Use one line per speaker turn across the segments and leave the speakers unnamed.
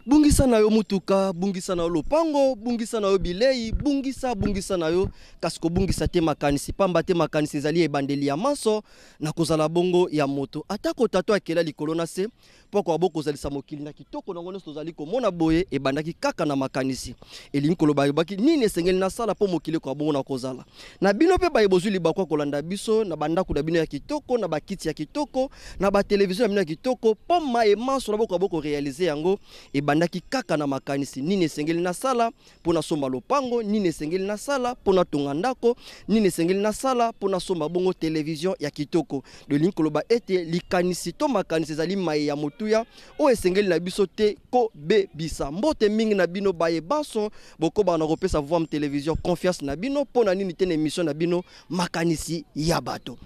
Bungisa na yo motuka, bungisa na yo lopango, bungisa na yo bilei, bungisa, bungisa na yo, kasi kobungisa te makanisi, pamba te makanisi ezali ebandeli ya manso na kozala bongo ya moto. Atako Tata akela likolo na se, mpo akoka bo kozalisa mokili na kitoko na yango nyonso tozali komona boye, ebandaki kaka na makanisi. Elingi koloba ayebaki nini esengeli nasala mpo mokili ekoka bongo na kozala. Na bino mpe baye bozwi libaku ya kolanda biso na bandako na bino ya kitoko, na bakiti ya kitoko, na ba television na bino ya kitoko, mpo maye manso na bokoka boko realiser yango, ebandaki kaka na makanisi. Nini esengeli nasala mpo nasomba lopango? Nini esengeli nasala mpo natonga ndako? Nini esengeli nasala mpo nasomba bongo television ya kitoko? Elingi koloba ete likanisi to makanisi ezali maye ya motuya oyo esengeli na biso te kobebisa. Mbote mingi na bino baye banso bokobaka na kopesa Voam Television confiance na bino mpo na nini te na emission na bino Makanisi ya bato.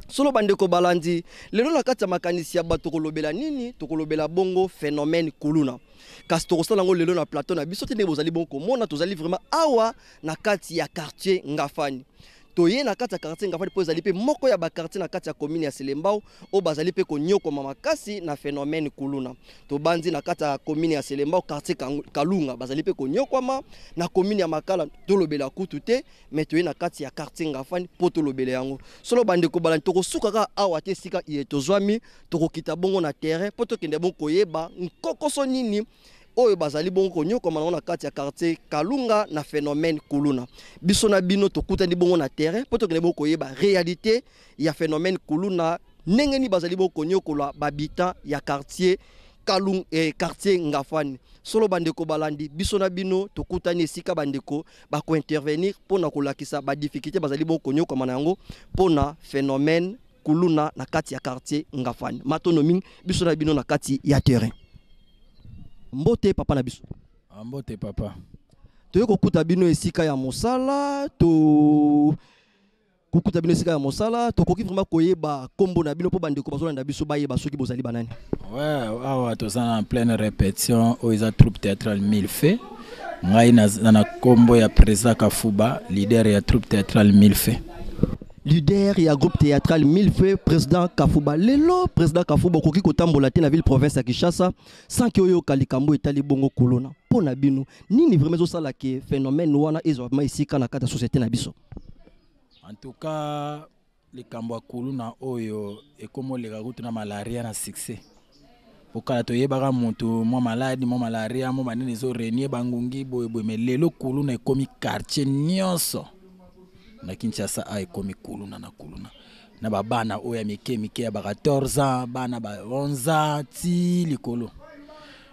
Solo bandeko balandi, lelo na kati ya makanisi ya bato tokolobela nini? Tokolobela bongo phenomène kuluna. Kasi tokosala yango lelo na plateau na biso te ndenge bozali bongo komona, tozali vraiment awa na kati ya quartier Ngafani. Toye na kati ya quartier Ngafani mpo ezali mpe moko ya ba quartier na kati ya commune ya Selembao oyo bazali mpe konyokwama makasi na phenomène kuluna. Tobanzi na kati ya commune ya Selembao quartier Kalunga bazali mpe konyokwama, na commune ya Makala tolobela kutu te, mais toye na kati ya quartier Ngafani mpo tolobela yango. Solo bandeko balandi, tokosuka kaka awa te esika iye tozwami, tokokita bongo na terrain mpo tokende bongo koyeba nkokoso nini oyo bazali bongo konyokwama nango na kati ya quartier Kalunga na phenomène kuluna. Biso na bino tokutani bongo na terrain mpo tokende bongo koyeba realite ya phenomène kuluna, ndenge nini bazali bongo konyokola ba habitants ya quartier Kalung, quartier Ngafani. Solo bandeko balandi, biso na bino tokutani esika bandeko bako intervenir mpo na kolakisa ba difficultés bazali bongo konyokwama na yango mpo na phenomène kuluna na kati ya quartier Ngafani. Matondo mingi, biso na bino na kati ya terrain. Mbote papa na biso.
Ah, mbote papa.
Toye kokuta bino esika ya mosala, to kokuta bino esika ya mosala, tokoki vraiment koyeba kombo na bino mpo bandeko bazolanda biso bayeba soki bozali banani.
Ouais, awa toza na pleine répétition oyo eza troupe théâtrale Mille Feux. Ngai naza na kombo ya président Kafuba, leader ya troupe théâtrale Mille Feux.
Leader ya groupe théâtral Mille Feux, président Kafuba. Lelo président Kafuba okoki kotambola te na ville province ya Kinshasa sans que oyoka likambo etali bongo kuluna. Mpo na bino nini vraiment ezosala ke phénomène wana ezwa vraiment esika na kati ya société na biso?
En tout cas likambo ya kuluna oyo ekomoleka kutu na malaria na succès. Pokala toyebaka moto mwa maladi mwa malaria mwa banini ezo renier bangungi boye boye, mais lelo kuluna ekomi quartier nyonso na Kinshasa a ekomi kuluna na kuluna na babana oyo ya mike mike ya ba 14 ans, bana ba 11 ans ti likolo.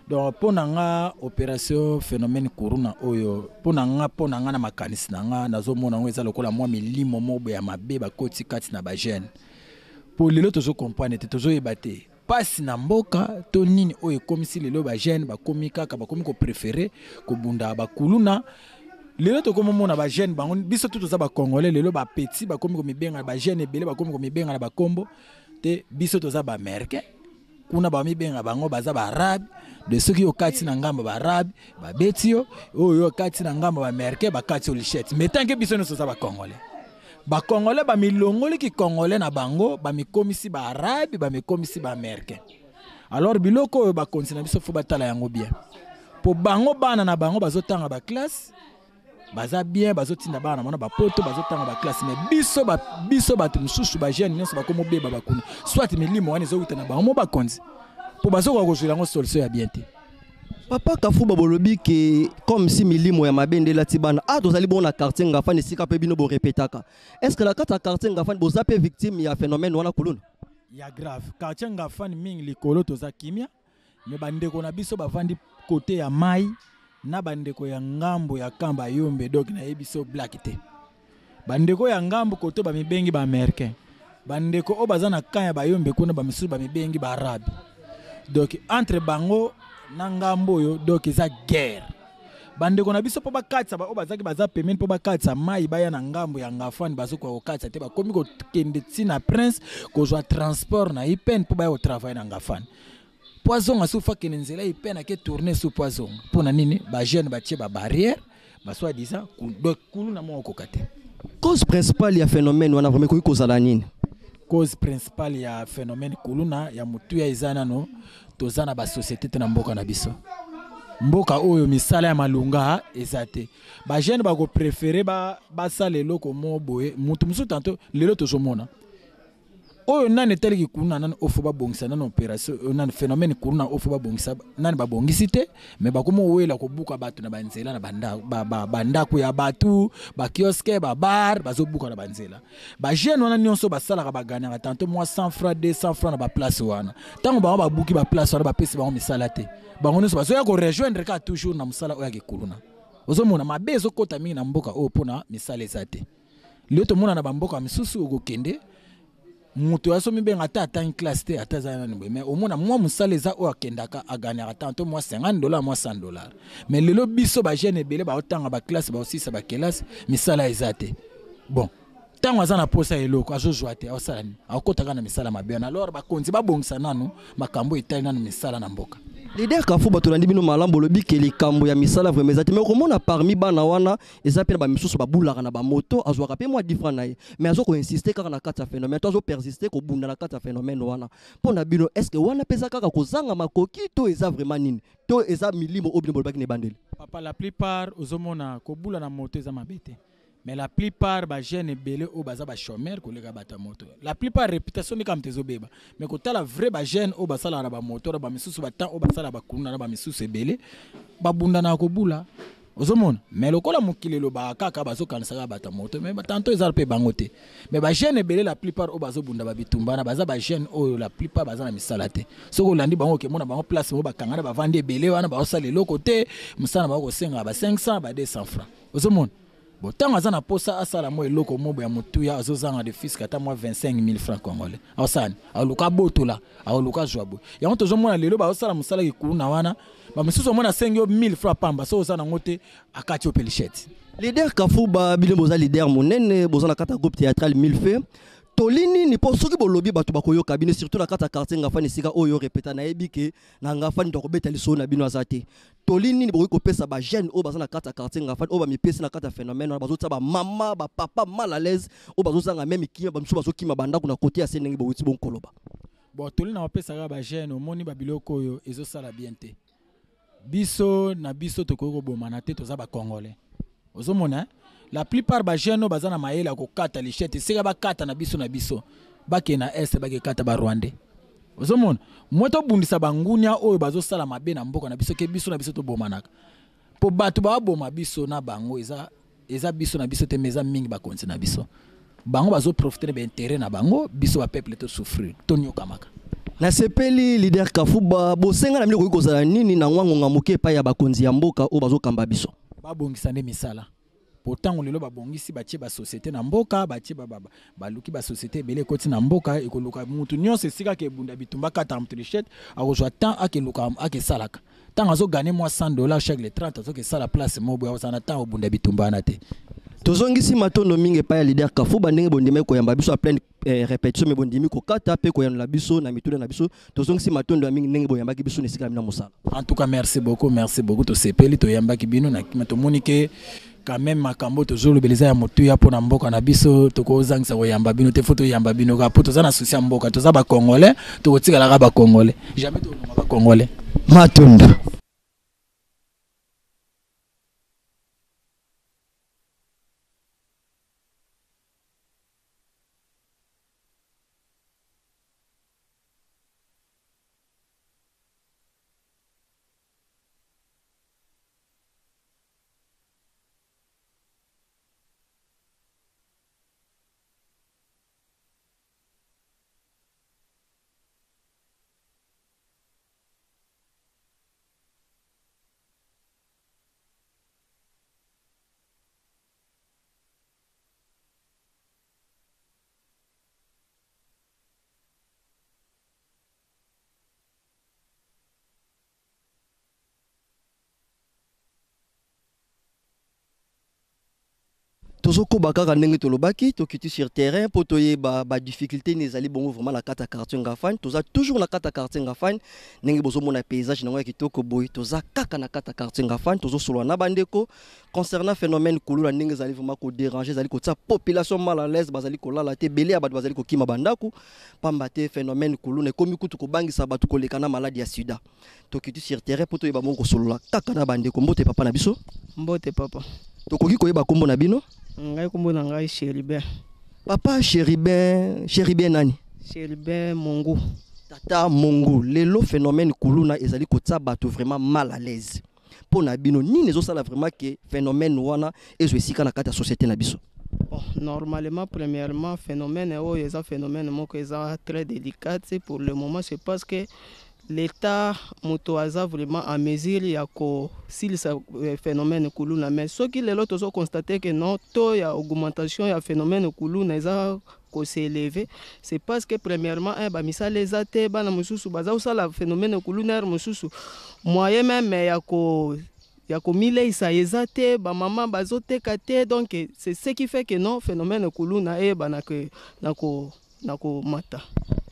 Donc mpo na nga opération phénomène kuluna oyo mpo na nga, mpo na nga na makanisi na nga nazomona yango eza lokola mwa milimo moko ya mabe bakoti kati na ba jeune. Po lelo tozo comprendre te, tozoyeba te pasi na mboka to nini oyo ekomisi lelo ba jeune bakomi kaka bakomi ko préférer kobunda bakuluna. Lelo tokomomona ba jeune bango biso tout toza ba congolais, lelo ba petit bakomi komibenga ba jeune ebele bakomi komibenga na bakombo te, biso toza ba américain kuna bamibenga bango baza ba arabe. De soki okati na ngambo ba arabe babeti yo, oyo okati na ngambo ba américain bakati yo lichette. Mais tant que biso nyonso toza ba congolais, ba congolais bamilongoli ki congolais na bango, bamikomisi ba arabe, bamikomisi ba américain. Alors biloko oyo bakonzi na biso fo batala yango bien, po bango bana na bango bazotanga ba classe baza bien, bazotinda bana na bango ba poto, bazotanga ba classe, mais biso ba, biso bato mosusu ba jeune nyonso bakomobeba bakuna, soit milimo wana ezowuta na bango mo bakonzi, po bazokoka kozwela yango solution ya bien te.
Papa Kafuba bolobi ke comme si milimo ya mabe nde elati bana. Ah, tozali bongo na quartier Ngafani esika mpe bino borepetaka. Est-ce que na kati ya quartier Ngafani boza mpe victime ya phénomène wana kuluna?
Ya grave. Quartier Ngafani mingi likolo toza kimia, mais bandeko na biso bavandi côté ya mai na bandeko ya ngambo ya Kamba Yombe, donc nayebi so black te. Bandeko ya ngambo côté bamibengi ba américain, bandeko oyo baza na camp ya Bayombe kuna bamisusu bamibengi ba arabe. Donc entre bango na ngambo oyo donc eza guerre. Bandeko na biso mpo bakatisa ba oyo bazaki baza pembeni mpo bakatisa mai baya na ngambo ya Ngafani, bazokoka kokatisa te, bakomi kokende ntina Prince kozwa transport na IPN mpo baya kotravaille na Ngafani. Po azonga sufu akende nzela IPN ake tourner su po azonga. Mpo na nini ba jeune batie ba barrière ba soi-disant donc kuluna moko koka te.
Cause principale ya phénomène wana vraiment ekoki kozala nini?
Cause principale ya phénomène kuluna ya motuya eza nano toza na ba société te na mboka na biso. Mboka oyo misala ya malonga eza te. Bajeune bakoprefere basala eloko moko boye. Moto mosusu tanto lelo tozomona oyo nani etaliki kuna nani ofo babongisa nani opération nani phénomène kuna ofo babongisa nani babongisi te, mais bakoma owela kobuka bato na banzela na bandako ya bato, bakiosque, babar, bazobuka na banzela. Bajeune wana nyonso basalaka, bagagnaka tanto mwa 100 francs, 200 francs na baplace wana. Ntango bango babuki baplace wana, bapesi bango misala te, bango nyonso bazoya korejoindre kaka toujours na mosala oyo ya kikuluna. Ozomona mabe ezokɔta mingi na mboka oyo mpona misala eza te. Lelo tomona na bamboka misusu, okokende, moto azomibenga ata atangi classe te, ata aza nani boye, mais omona mwa mosala eza oyo akendaka, agagnaka tanto mwa 50 dollar, mwa 100 dollar. Mais lelo biso bajeune ebele baotanga baklasse, baosisa bakelase, misala eza te. Bon, ntango aza na posa ya eloko, azozwa te, aosala nini? Akotaka na misala mabe wana. Alors bakonzi babongisa nanu makambo etali nanu misala na mboka.
Leader Kafu, bato olandi bino malamu, bolobi ke likambo ya misala vraiment eza te, mais okomona parmi bana wana eza mpe na bamisusu babulaka na bamoto, azwaka mpe mwa 10 francs na ye, mais azo koinsiste kaka na kati ya phénomène to azopersiste kobunda na kati ya phénomène wana. Mpo na bino, est ce que wana mpe eza kaka kozanga makoki to eza vraiment nini to eza milimo oyo bino bolobaki na ebandeli?
Papa, la plupart ozomona kobula na moto eza mabe te, mais la plupart bajeune ebele oyo baza bachômeur koleka bato ya moto, la plupart réputation nde kaka moto ezobeba. Mais kotala vrai bajeune oyo basalaka na bamoto na bamisusu, batemps oyo basalaka bakuluna na bamisusu ebele babundanaka kobula, ozomona. Mais lokola mokili elobaka kaka, bazokanisa kaka bato ya moto, mais tanto eza mpe bango te. Mais bajeune ebele, la plupart oyo bazobunda babitumba wana, baza bajeune oyo la plupart baza na misala te. Soki olandi bango, okemona bango place moko bakangana, bavandi ebele wana, baosala eloko te. Mosala na bango kosengaka ba 500, ba 200 francs, ozomona. Bon, ntango aza na posa asala mwa eloko moko ya motuya, azozanga de fiske ata mwa 25 000 francs congolais, aosala nini? Aoluka abotola, aoluka azwa boye. Yango tozomona lelo baosala mosala kikuluna wana. Bamisusu omona asengi yo 1000 francs pamba, so oza nango te, akati yo mpe lichette.
Leader Kafuba, bino boza leader monene, boza na kati ya groupe théâtral Mille Feux. Toli nini? Mpo soki bolobi, bato bakoyoka bino, surtout na kati ya quartier Ngafani, esika oyo répéta. Nayebi ke na Ngafani tokobeta lisolo na bino aza te. Toli nini bokoki kopesa bajeune oyo baza na kati ya quartier Ngafani, oyo bamipesi na kati ya phénomène wana, bazotia bamama, bapapa mal à l'aise, oyo bazozanga même kimia, bamisusu bazokima bandako na kote ya se ndenge bowuti bonkoloba?
Bon, toli na bapesaka bajeune, omoni babiloko oyo ezosala bien te. Biso na biso tokoki kobomana te, toza bacongolais. Ozomona, eh? La plupart bajeune oyo baza na mayele ya kokata lichette, esika bakata na biso na biso, bakende na Est, bakekata barwandais. Ozomona, mwe tobundisa bangunia oyo bazosala mabe na mboka na biso ke biso na biso tobomanaka, mpo bato baboma biso na bango eza biso na biso te, mais eza mingi bakonzi na biso. Bango bazoprofite na baintérêt na bango, biso bapeuple tosouffrir, tonyokamaka.
Nasepeli, leader Kafuba. Bosenga na bino ekoki kozala nini na mwa ngonga moke epai ya bakonzi ya mboka oyo bazokamba biso?
Babongisa nde misala, po ntango lelo babongisi, batie basociété na mboka, batie baluki basociété ebele ekoti na mboka, ekoluka mutu nyonso esika akebunda bitumba, akataka moto lichette, akozwa temps akeluka akesalaka. Ntango azogagner mwa 100 dollar chaque le 30, azokesala place moko boye, akozala na temps obunda bitumba wana te.
Tozongisi matondo mingi epai ya leader Kafuba, ndenge bondimi koyamba biso ya pleine répétition, mais bondimi kokata mpe koyanola biso na mituna na biso. Tozongisi matondo ya mingi ndenge boyambaki biso na esika na bino ya mosala.
En tout cas, merci beaucoup, merci beaucoup. Tosepeli toyambaki bino na kima. Tomoni ke quand même makambo tozolobela eza ya motuya mpona mboka na biso. Tokozangisa koyamba bino te, fo toyamba bino kaka mpo toza na souci ya mboka. Toza bacongolais, tokotikalaka bacongolais, jamais tolonga bacongolais.
Matondo. Tozokoba kaka ndenge tolobaki, tokiti sur terrain mpo toyeba badifficulté nini ezali bongo vraiment na kati ya quartier Ngafani. Toza toujours na kati ya quartier Ngafani, ndenge bozomona paysage nango ya kitoko boye. Toza kaka na kati ya quartier Ngafani, tozosolola na bandeko concernant phénomène kuluna, ndenge ezali vraiment kodéranger, ezali kotia population mal à l'aise. Bazali kolala te, ebele ya bato bazali kokima bandako, pamba te phénomène kuluna ekomi kutu kobangisa bato koleka na maladi ya sida. Tokiti sur terrain mpo toyeba bongo kosolola kaka na bandeko. Mbote, papa na biso.
Mbote, papa.
Tokoki koyeba nkombo na bino?
Ngai, nkombo na ngai Chérubin.
Papa Chérubin, Chérubin nani?
Chérubin Mongu.
Tata Mongu, lelo phénomène kuluna ezali kotia bato vraiment mal à l'aise. Mpo na bino, nini ezosala vraiment ke phénomène wana ezwa esika na kati ya société na biso?
Bon, normalement, premièrement, phénomène oyo eza phénomène moko eza très délicate pour le moment. C'est parce que l'État moto aza vraiment en mesure ya kosilisa phénomène kuluna. Mais soki lelo tozoconstate ke non, taux ya augmentation ya phénomène kuluna eza kos'élever, c'est parce que premièrement, un, bamisala eza te. Bana mosusu baza kosala phénomène kuluna, ere mosusu moyen même ya komileisa eza te, bamama bazoteka te. Donc c'est ce qui fait que non, phénomène kuluna eyebana ke na komata.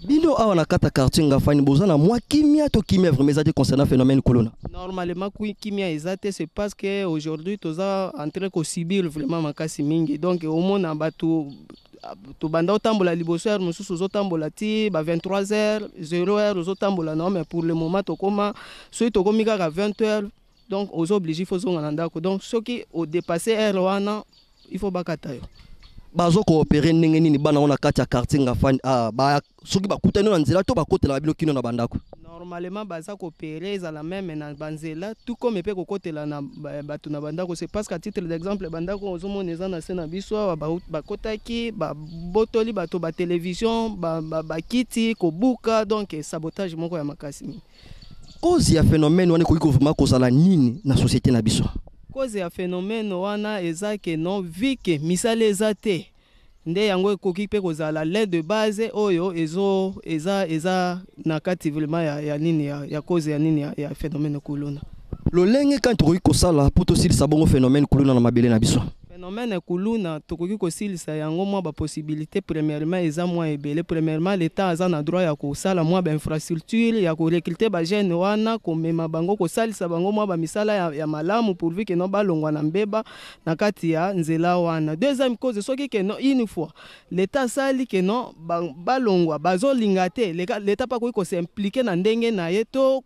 Bino awa na kati ya quartier Ngafani, boza na mwa kimia to kimia vraiment eza te concernant phénomène kuluna?
Normalement, kimia eza te. C'est parce que aujourd'hui toza en train kosubir vraiment makasi mingi. Donc omona bato tobanda otambola liboso, heure mosusu ozotambola ti ba 23 heures, 0 heure ozotambola na. Mais pour le moment tokóma, soki tokomi kaka 20 heures, donc oza obligé, faut ozonga na ndako. Donc soki odépasse heure wana, il faut bakata yo.
Bazokoopérer ndenge nini bana ngo na kati ya quartier Ngafani? Ah, soki bakutani na nzela to bakotelaka bino kino na bandako?
Normalement baza koopérer, ezala même na banzela, tout comme mpe kokotela na bato na bandako. C'est parce qu'à titre d'exemple, bandako ozomona eza na se na biso awa, bakotaki, babotoli bato batélévision, bakiti, kobuka. Donc sabotage moko ya makasi mingi.
Cause ya phénomène wana ekoki vraiment kozala nini na société na biso?
Cause ya phénomène wana eza ke non, vu ke misala eza te, nde yango ekoki mpe kozala l'un de base oyo ezo eza na kati vraiment ya nini ya cause ya nini ya phénomène kuluna.
Lolenge kani tokoki kosala mpo tosilisa bongo phénomène kuluna na mabele na biso?
Phénomène kuluna, tokoki kosilisa yango mwa bapossibilité premièrement eza mwa ebele. Premièrement, l'État aza na droit ya kosala mwa bainfrastructure ya korecruter bajeune wana, komema bango, kosalisa bango mwa bamisala ya malamu, pourvu ke no balongwa na mbeba na kati ya nzela wana. Deuxième cause, soki ke no une fois l'État asali ke no balongwa, bazolinga te, l'État mpe akoki kos'impliquer na ndenge na ye to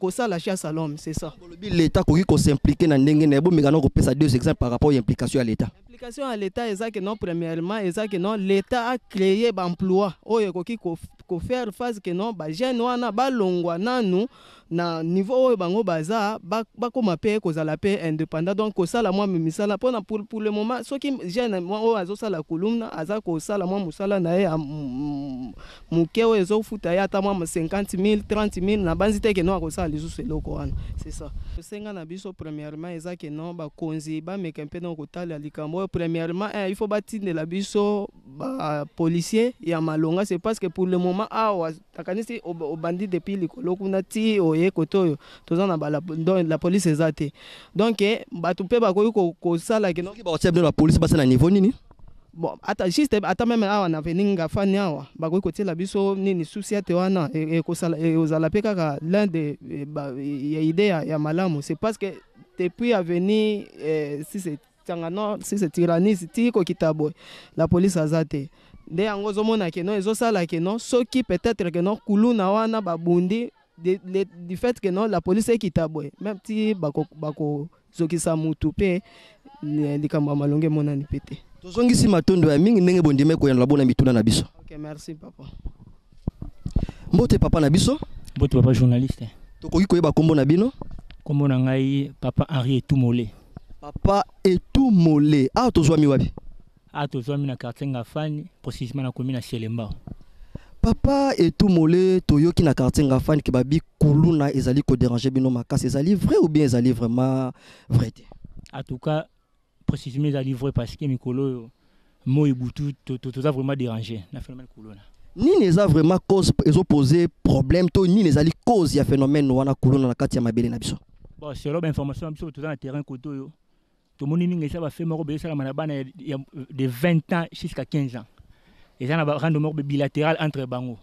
kosala chasse à l'homme, c'est ça.
Bolobi l'État akoki kos'impliquer na ndenge na ye. Bomeka na kopesa deux exemples par rapport ya implication ya l'État.
Implication ya l'État eza ke non, premièrement eza ke non, l'État a créé baemploi oyo ekoki kofaire face ke non, bajeune wana balongwa nanu na niveau oyo bango baza, bakóma mpe kozala mpe indépendant. Donc kosala mwa misala mpona pour le moment, soki jeune mwa oyo azosala kuluna aza kosala mwa mosala na ye ya moke oyo ezofuta ye ata mwa 50 000, 30 000, nabanzi te ke non, akosala lisusu eloko wana. C'est ça tosenga na biso. Premièrement eza ke non, bakonzi bameka mpe na kotala likambo oyo. Premièrement, il faut batindela biso bapolicier ya malonga. C'est parce que pour le moment awa, nakanisi obandi depuis likolo kuna ti oye kote oyo, toza na bala, donc la police eza te. Donc bato mpe bakoki kosala ke non.
Soki bakotia bino na police, basa na niveau nini?
Bon, ata juste ata même awa na avenue Ngafani awa, bakoki kotiela biso nini susi te wana, ekozala mpe kaka l'un de ya idée ya malamu. C'est parce que depuis avenue si c'est Tiangano, si c'est Tiranis, ti kokita boye, la police aza te. Nde yango ozomona ke non, ezosala ke non, soki peut-être ke non, kuluna wana babundi du fait que non, la police ekita boye, même ti bakozokisa mutu mpe, likambo ya malongo emonani mpe te.
Tozongisi matondo ya mingi ndenge bondima koyanola bona mituna na biso.
Ok, merci, papa.
Mbote, papa na biso.
Mbote, papa journaliste.
Tokoki koyeba nkombo na bino?
Nkombo na ngai papa Henri Etumole.
Papa Etumole, awa tozwami wapi?
Awa tozwami na quartier Ngafani, précisément na commune ya Selembao.
Papa Etumole, toyoki na quartier Ngafani ke babi kuluna ezali kodéranger bino makasi. Ezali vrai ou bien ezali vraiment vrai te?
En tout cas, précisément ezali vrai, parce que mikolo oyo, moi butu, toza vraiment dérangé na phénomène kuluna.
Nini eza vraiment cause ezopose problème to nini ezali cause ya phénomène wana kuluna na kati ya mabele na biso?
Bon, selon bainformation na biso, toza na terrain kote oyo. Tomoni mingi eza bafe moko boye esalama na bana ya de 20 ans jusqu'à 15 ans. Eza na barando moko bilatéral entre bango.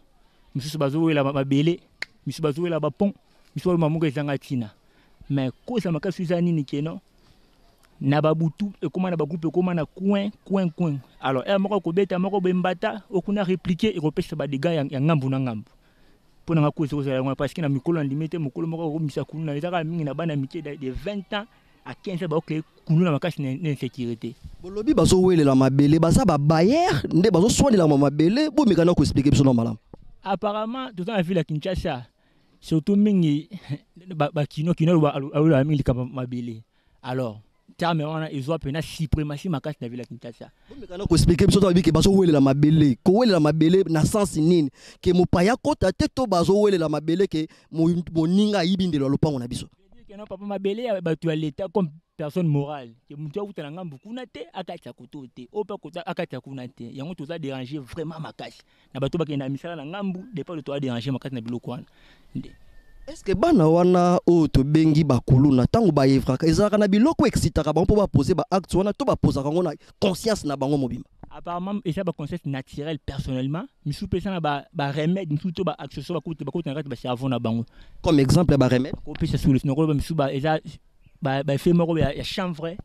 Misusu bazowela mabele, misusu bazowela bapont, misusu baloma moko ezanga ntina. Mais koza makasi eza nini keno na babutu ekóma na bagroupe, ekóma na coin coin coin. Alors ere moko akobeta moko boye mbata okuna répliquer, ekopesa badégâts ya ngambu na ngambu. Mpo na nga koza kozala yango, parce que na mikolo nandimi te mokolo moko akomisa kuluna. Eza kaka mingi na bana mike de 20 ans à 15 ans baokee kuluna makasi na insécurité.
Bolobi bazowelela mabele, baza babailleur nde bazoswanelama mabele. Bomeka na koexpliquer biso na malamu.
Apparemment toza na ville ya Kinshasa, surtout mingi bakino kino alolaka mingi likambo mabele. Alors terme wana ezwa mpena suprématie makasi na ville ya Kinshasa.
Bomeka na koexpliquer biso to babi ke bazowelela mabele, kowelela mabele na sens nini? Ke mopaya kota te, to bazowelela mabele ke moninga ayibi ndelo ya lopango na biso?
Keno papa, mabele ya bato ya leta comme personne morale, ke motu akuta na ngambu kuna te, akatisa koto te, oyo mpe akota akatisa kuna te. Yango toza déranger vraiment makasi na bato bakende na misala na ngambu départ. Toza déranger makasi na biloko wana nde.
Est ce que bana wana oyo tobengi bakuluna, ntango bayevraka, ezalaka na biloko excitaka bango mpo bapose baacte wana, to bapozaka yango na conscience na bango mobimba?
Apparemment eza baconscience naturelle personnellement. Misusu mpe eza na baremède misusu to baaccessoire bakota na kati bacerveau na bango.
Comme exemple ya baremède?
Kopesa solution, nakoloba misusu eza baeffet moko ya chanvre,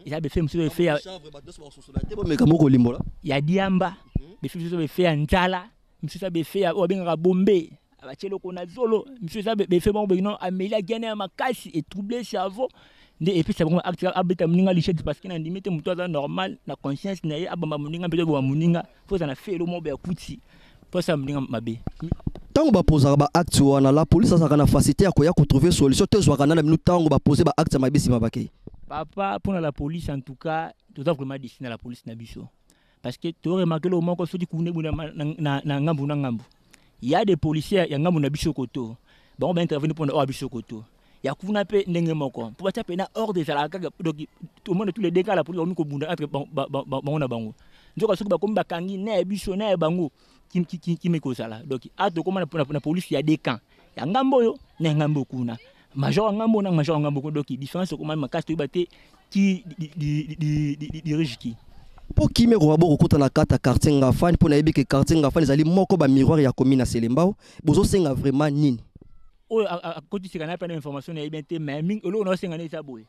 eza baeffet mosusu effet ya
Bomeka moko kolimbola.
Ya diamba, baeffet mosusu baeffet ya nzala, misusu eza baeffet ya oyo babengaka bombe, batie eloko na zolo. Misusu eza baeffet moko boye, no ameli agene ya makasi, etrouble cerveau nde epesa bango acte abeta moninga lichette, parce que na ndimi te moto aza normal na conscience na ye abamba moninga mpe toboma moninga. Fo eza na fe elo moko boye akuti mpo asala moninga mabe.
Ntango bapozaka baacte wana, la police azalaka na facilité ya koya kotrouver solution to ezwaka nana bino ntango bapose baacte ya mabe, nsima bakei?
Papa, mpona la police, en tout cas toza vraiment déçus na la police na biso, parce que toremarquer eloko moko: soki kuna ebuna na ngambu na ngambu, ya des policiers ya ngambu na biso koto, bango baintervenir mpona oyo ya biso koto ya kuna mpe ndenge moko, mpo batia mpe na ordre ezalaka kaka. Donc tomona tous les deux cas la police bakomi kobunda entre bango na bango. Nzoka soki bakomi bakangi na ya biso na ya bango, kimi kozala. Donc a tokóma na police ya deux camps, ya ngambo oyo na ya ngambo kuna, major ya ngambo na major ya ngambo kuna. Donc différence ekóma makasi, toyeba te qui dirige qui.
Mpo kimia ekoka bo kokota na kati ya quartier Ngafani, mpo nayebi ke quartier Ngafani ezali moko bamiroir ya commune ya Selembao, bozosenga vraiment nini?
Oyo akotisaka na mpe na information nayebi bien te, mais mingi eloko naosenga nde eza boye: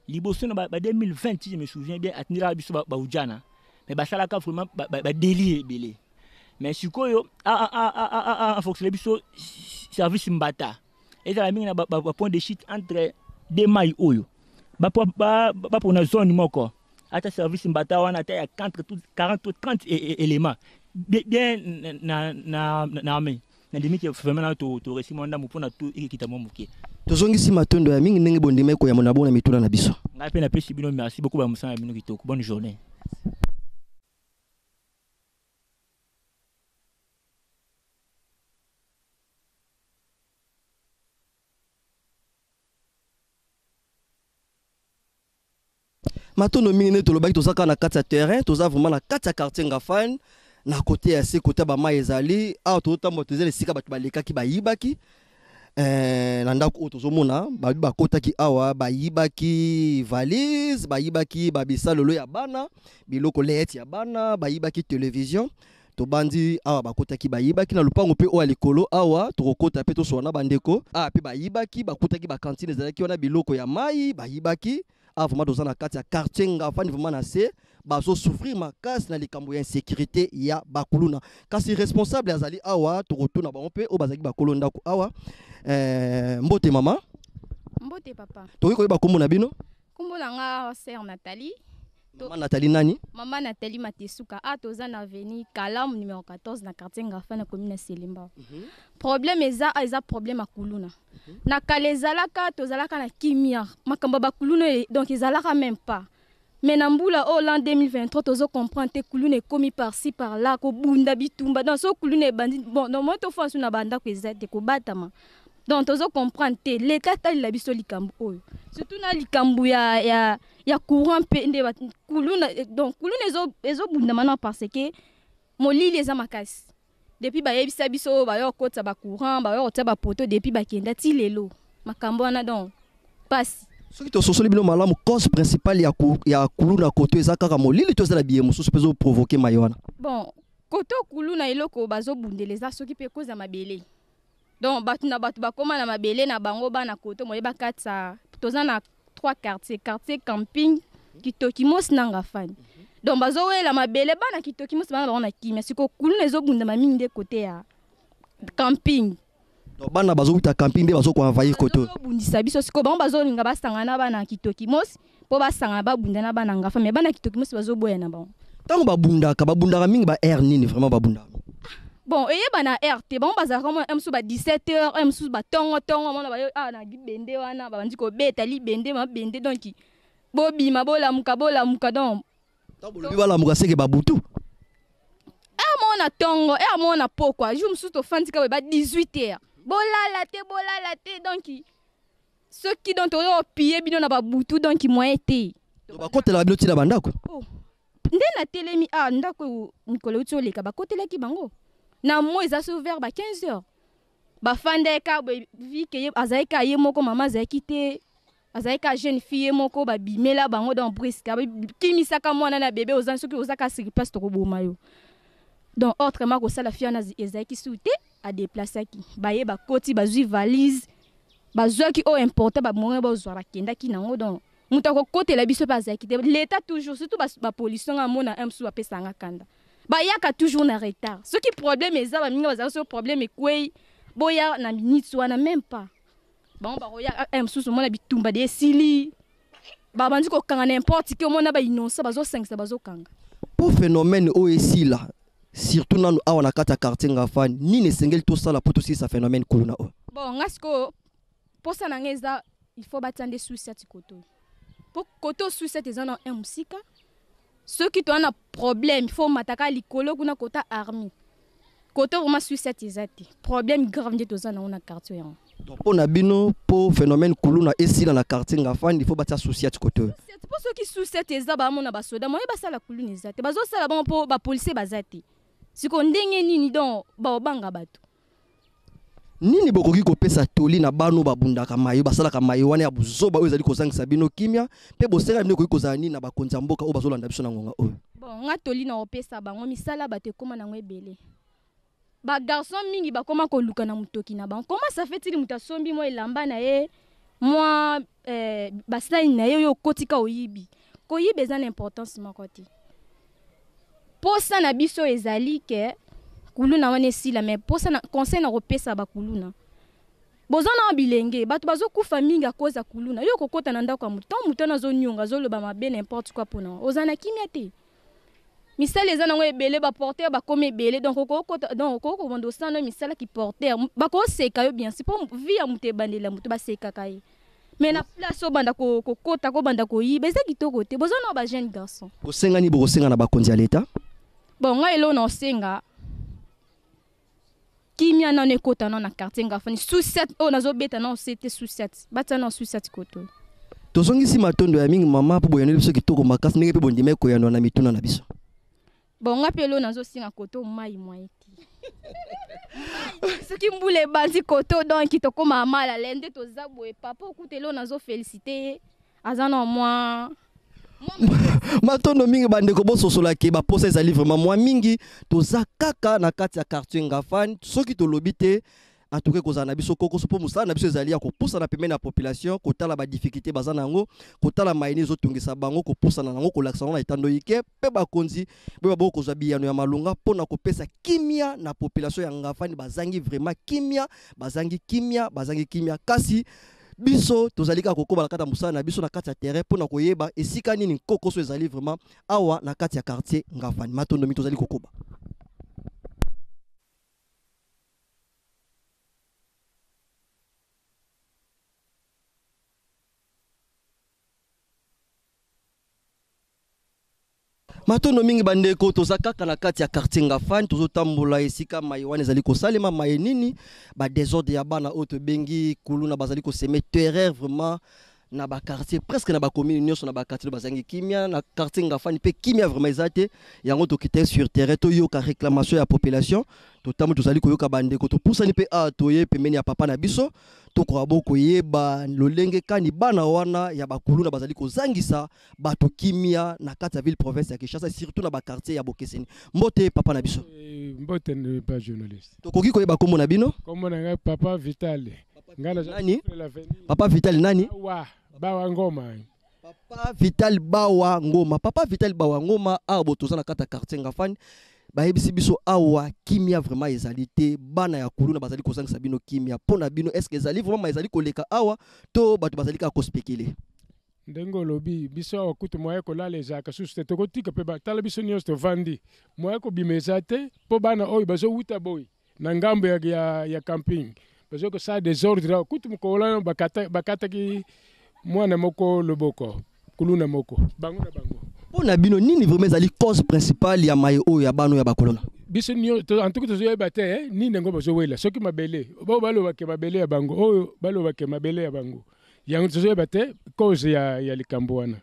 liboso na ba 2020, si je me souviens bien, atindelaka biso baujana, mais basalaka vraiment badélit ebele. Mais sikoyo afonctionne biso service mbata ezala mingi na bapoint de chute entre deux mai oyo bapona zone moko, ata service mbata wana ata ya 40 to 30 éléments bien na armée. Nandimi ke vraiment na toresi mwa ndambo mpona to ekekita mwa moke.
Tozongisi matondo ya mingi ndenge bondima ekoyamba na bona mituna na biso.
Ngai mpe napesi bino merci beaucoup, bamosala na bino kitoko. Bonne journée.
Matondo mingi. Nde tolobaki, toza kaka na kati ya terrain, toza vraiment na kati ya quartier Ngafane, na kote ya se, kote ya bamai ezali awa. Tozotambola, toza esika bato balekaki bayibaki na ndako oyo. Tozomona babi bakotaki awa, bayibaki valise, bayibaki babisalolo ya bana, biloko layette ya bana, bayibaki télévision. Tobandi awa, bakotaki bayibaki na lupango mpe oyo ya likolo awa. Tokokota mpe tosola na bandeko awa mpe bayibaki, bakutaki bacantine ezalaki wana, biloko ya mai bayibaki. Awa vraiment toza na kati ya quartier Ngafani, vraiment na se bazosouffrir makasi na likambo ya insécurité ya bakuluna. Kasi responsable azali awa, tokotuna bango mpe oyo bazalaki bakolo ndako awa. Mbote mama.
Mbote papa.
Tokoki koyeba nkombo na bino?
Nkombo na nga sœur Nathalie.
Mama Nathalie nani?
Mama Nathalie Matesuka. A toza na avenue Kalamu numéro 14 na quartier Ngafa na commune ya Selembao. Problème eza problème ya kuluna. Na kala ezalaka, tozalaka na kimia, makambo ya bakuluna donc ezalaka même pas. Mais na mbula oyo l'an 2023, tozo comprendre te, kuluna ekomi par-ci par-là, kobunda bitumba. Donc so kuluna ebandi, bon, normalement tofa so na bandako eza te kobatama. Donc tozo comprendre te. Leta talela biso likambo oyo, surtout na likambo ya courant mpe nde kuluna. Donc kuluna ezobundama na parce que molili eza makasi. Depuis bayebisa biso oyo baya kokotisa bacourant, baya kotia bapoteau, depuis bakenda ti lelo makambo wana, donc pasi.
Soki tososoli bino malamu, cause principale ya kuluna koto eza kaka molili to eza na biye mosusu mpe ezoprovoke mai wana?
Bon, koto kuluna, eloko bazobundela eza soki mpe koza mabele. Donc bato na bato bakóma na mabele na bango. Bana koto moye bakatisa, toza na trois quartier: quartier Camping, Kitoki Mosi na Ngafani. Donc bazowela mabele. Bana Kitoki Mosi bana bango na kimia. Siko kuluna ezobundama mingi nde kote ya Camping.
Donc bana bazowuta Camping nde bazokoenvahir koto?
Bazobundisa biso. Sikoyo bango bazolinga basangana na bana ya Kitoki Mosi mpo basangana babunda na bana Ngafa, mais bana Kitoki Mosi bazoboya na bango.
Ntango babundaka, babundaka mingi ba heure nini vraiment babundaka?
Bon, eyeba na heure te. Bango bazalaka mwa mosusu ba 17 heures, mosusu batongotongo. Mona bayo ah, na libende wana babandi kobeta libende, mabende. Donc bobima, bolamuka, bolamuka. Donc
Ntango bolobi balamuka, seke babutu?
Heure moko na ntongo, heure moko na pokwa. Jour mosusu tofandi kaka boye, ba 18 heures, bolala te, bolala te. Donc soki, donc tokoki kopie bino na babutu, donc moyen te.
To bakotelaka bino ntina bandako?
Oh. Nde natelemi ah, ndako oyo mikolo euti oleka, bakotelaki bango na mo eza so vers ba 15 heures. Bafandaki kaka boye, vike ye azalaki kaka ye moko, mama azalaki te, azalaki kaka jeune fille ye moko. Babimela bango donc brusque, kimisaka mwana na bebe oza, soki oza kaka sur place, tokoboma yo. Donc autrement kosala, fille wana ezalaki su te, adeplasaki. Baye bakoti, bazwi valise, bazwaki oyo important bamongo bazwa, bakendaki nango. Donc moto akokotela biso mpe azalaki te. L'état toujours, surtout bapolicier, nga amona un mosusu bapesanga kanda, bayaka toujours na retard. Soki problème eza, baminga bazala, soki problème ekwei, boya na minute wana, même pas. Bango bakoya un mosusu, omona bitumba de esili, babandi kokanga n'importe qui. Omona bainnocent bazosangisa, bazokanga.
Mpo phénomène oyo esila, surtout nanu awa na kati ya quartier Ngafani, nini esengeli tosala mpo tosilisa phénomène kuluna oyo?
Bon, nga sikoyo mposa na nga eza, il faut batia nde sous-ciat koto, mpo koto sous-ciat eza na un mosika. Soki toza na problème, il faut omataka likolo kuna kota armée. Koto vraiment sous-ciat eza te. Problème grave nde toza nango na quartier yango.
Donc mpo na bino, mpo phénomène kuluna esila na quartier Ngafani, il faut batia sous-ciat koto oyo?
Mpo soki sous-ciat eza, bamona basoda moye basala kuluna eza te. Bazosala bango mpo bapolisier baza te. Sikoyo ndenge nini donc baobanga bato?
Nini bokoki kopesa toli na bano babundaka mayo, basalaka mayo wana ya buzoba oyo ezali kozangisa bino kimia, mpe bosenga bino ekoki kozala nini na bakonzi ya mboka oyo bazolanda biso na ngonga oyo?
Bon, nga toli na kopesa bango, misala bato ekóma nango ebele. Bagarçon mingi bakóma koluka na motoki na bango. Koma ça fait tili moto asombi mwa elamba na ye, mwa basani na ye oyo okotika, oyibi. Koyiba eza na importance moko te. Posa na biso ezali ke kuluna wana esila. Mais posa na conseil na kopesa bakuluna, boza na bilenge, bato bazokufa mingi akoza kuluna. Yo kokota na ndako ya motu, ntango motu wana azonionga, azoloba mabe, n'importe quoi, mpona oza na kimia te. Misala eza nango ebele, baporteur bakomi ebele. Donc okokota, donc okoki kobanda osala misala ki porteur, bakoseka yo bien si, mpo vie ya moto ebandeli ya moto basekaka ye. Mais na place obanda kokota, kobanda koyiba, eza kitoko te. Boza na bajeune garçon.
Kosengani, bokosenga na bakonzi ya leta?
Bon, ngai eloko na osenga, kimia nano ekota nano na quartier Ngafani. Sous-ciat oyo nazobeta nano se te, sous-ciat, batia nano sous-ciat koto.
Tozongisi matondo ya mingi, mama, mpo boyanoli biso kitoko makasi, ndenge mpe bondima ekoyanwa na mituna na biso.
Bon, nga mpe eloko nazosenga, koto mai moye te. Soki mbula ebandi koto, donc tokóma malale. Nde toza boye, papa okuta, eloko nazofélicité ye, aza na mwa
Matondo mingi, bandeko. Bososolaki baposa ezali vraiment mwa mingi. Toza kaka na kati ya quartier Ngafani. Soki tolobi te, en tout cas kozala na biso kokoso, mpo mosala na biso ezali ya kopusana pembeni ya population, kotala badifficulté baza na yango, kotala mayini ezotungisa bango, kopusana nango, kolakisa yango na etando ike, mpe bakonzi boyeba boko kozwa biyano ya malonga mpona kopesa kimia na population ya Ngafani. Bazangi vraiment kimia, bazangi kimia, bazangi kimia. Kasi biso tozali kaka kokoba na kati ya mosala na biso na kati ya terrain mpona koyeba esika nini nkokoso ezali vraiment awa na kati ya quartier Ngafani. Matondo mingi, tozali kokoba. Matondo mingi, bandeko. Toza kaka na kati ya quartier Ngafani, tozotambola esika mai wana ezali kosalema. Mai nini? Badésordre ya bana oyo tobengi kuluna, bazali kosemer terreur vraiment. Na baquartier, presque na bacommune nyonso, na baquartier bazangi kimia. Na quartier Ngafani mpe kimia vraiment eza te. Yango tokite sur terrain, toyoka réclamation ya population. Totambo, tozali koyoka bandeko, topusani mpe awa, toye pembeni ya papa na biso. Tokoka bo koyeba lolenge kani bana wana ya bakuluna bazali kozangisa bato kimia na kati ya ville province ya Kinshasa, surtout na baquartier ya bokeseni. Mbote, papa na biso.
Mbote, pa journaliste.
Tokoki koyeba kombo na bino?
Kombo na ngai Papa Vital. Ngai naza
Nani? Papa Vital nani?
Bawa, Bawa Ngoma.
Papa Vital Bawa Ngoma. Papa Vital Bawa Ngoma, awa bo toza na kati ya quartier Ngafani. Bayebisi biso awa kimia vraiment ezali te. Bana ya kuluna bazali kozangisa bino kimia. Mpo na bino, est ce que ezali vraiment ezali koleka awa to bato bazali kaka kospéculer?
Ndenge olobi, biso awa kutu moyen kolala ezalaka susu te. Tokotika mpe batala biso nyonso tovandi, moyen kobima eza te, mpo bana oyo bazowuta boye na ngambo ya camping, bazoki kosala désordre awa. Kutu mokolo wana bakataki mwana moko loboko, kuluna moko, bango na bango.
Mpo na bino, nini vraiment ezali cause principale ya maye oyo ya bana oyo ya bakuluna?
Biso en tout cas tozoyeba te nini yango bazowela. Soki mabele, oyo balobake mabele ya bango, oyo balobake mabele ya bango, yango tozoyeba te cause ya likambo wana.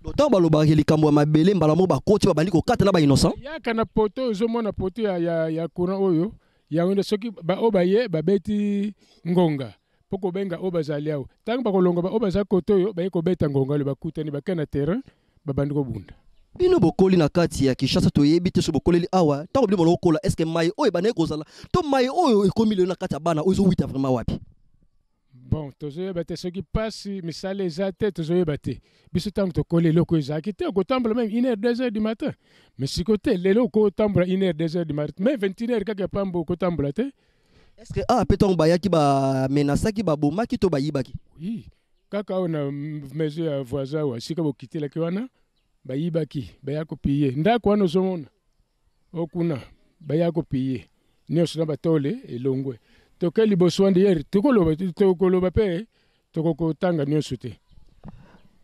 Ntango balobaka likambo ya mabele, mbala moko bakoti, babandi kokata na bainnocent.
Yaka na poto, ozomona poto ya courant oyo, yango nde soki oyo baye babeti ngonga mpo kobenga oyo bazali awa. Ntango bakolonga oyo baza kote oyo, baye kobeta ngonga oyo, bakutani, bake na terrain, babandi kobunda.
Bino bokoli na kati ya Kinshasa, toyebi te so bokoleli awa. Ntango bino bokola, est ce que mai oyo ebandaki kozala to mai oyo ekomi lelo na kati ya bana oyo ezowita vraiment wapi?
Bon, tozoyeba te soki mpasi misala eza te, tozoyeba te. Biso ntango tokoli, eloko ezalaki te. Okotambola même 1 heure, 2 heures du matin, mais siko te. Lelo okotambola 1 heure, 2 heures du matin, mais 21 heures kaka ya pamba okotambola te.
Est ce que awa mpe ntango bayaki, bamenasaki, babomaki to bayibaki?
Oui, kaka awa na maison ya voisin awa, esika bokitelaki wana, bayibaki, baya kopiller ndako wana ozomona okuna. Baya kopiller nyonso na batole elongwe. Toke liboso wana yere, tokoloba, tokoloba mpe tokokotanga nyonso te.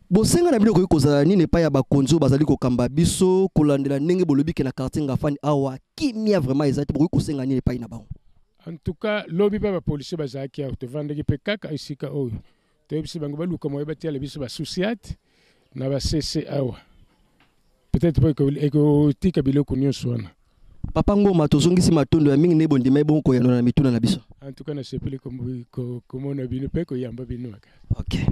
Bosenga na bino ekoki kozala nini epai ya bakonzi oyo bazali kokamba biso, kolandela ndenge bolobi ke na quartier Ngafani awa kimia vraiment eza te? Bokoki kosenga nini epai na bango?
En tout cas, lobi mpe bapolisier bazalaki awa, tovandaki mpe kaka esika oyo. Toyebisi bango baluka moye batiala biso basous-ciat na bacc awa, peut-être mpo ekotika biloko nyonso wana.
Papa Ngoma, tozongisi matondo ya mingi nde bondima ebongo koyanola na mituna na biso.
En tout cas, nasepeli komona bino mpe koyamba bino.
Ok.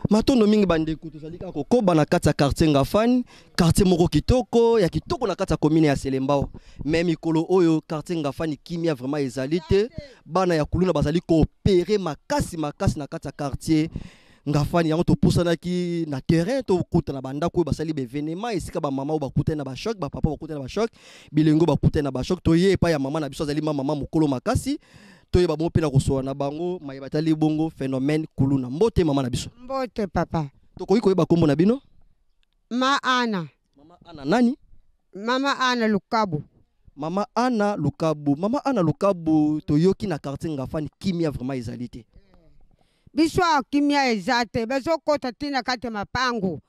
Matondo mingi, bandeko. Tozali kaka kokoba na kati ya quartier Ngafani, quartier moko kitoko ya kitoko na kati ya commune ya Selembao. Mais mikolo oyo, quartier Ngafani kimia vraiment ezali te. Bana ya kuluna bazali koopérer makasi makasi na kati ya quartier Ngafani. Yango topusanaki na terrain, tokuta na bandako oyo basali baévénement, esika bamama oyo bakutani na bachoc, bapapa bakutani na bachoc, bilengo bakutani na bachoc. Toye epai ya mama na biso, azali ma mama mokolo makasi. Toyeba bongo mpe na kosola na bango maye batali bongo phénomène kuluna. Mbote, mama na biso.
Mbote, papa.
Tokoki koyeba nkombo na bino?
Ma Ana.
Mama Ana nani?
Mama Ana Lukabu.
Mama Ana Lukabu. Mama Ana Lukabu, toyoki na quartier Ngafani kimia vraiment ezali te.
Biso awa kimia eza te. Bazokɔta ntina kati ya mapangu,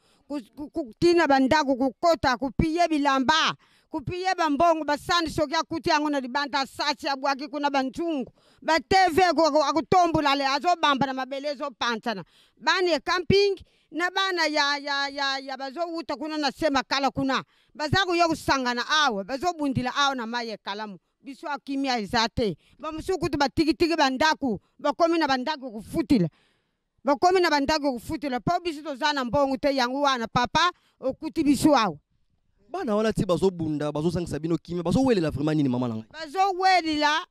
ntina bandako, kokɔta kopiller bilamba, kopiller bambongo, basani. Soki akuti yango na libanda, asasi, abwaki kuna, banzungu, baTV akutombola le, azobamba na mabele, ezopanzana. Bana ya camping na bana ya bazowuta kuna na se makala kuna, baza koya kosangana awa, bazobundila awa na mai ekalamu. Biso akimia eza te. Bamosusu kutu batikitiki bandako, bakomi na bandako kofutila, bakomi na bandako kofutila, mpo biso toza na mbongo te. Yango wana, papa, okuti biso awa.
Bana wana ti bazobunda, bazozangisa bino kimia, bazowelela vraiment nini, mama na ngai?
Bazowelela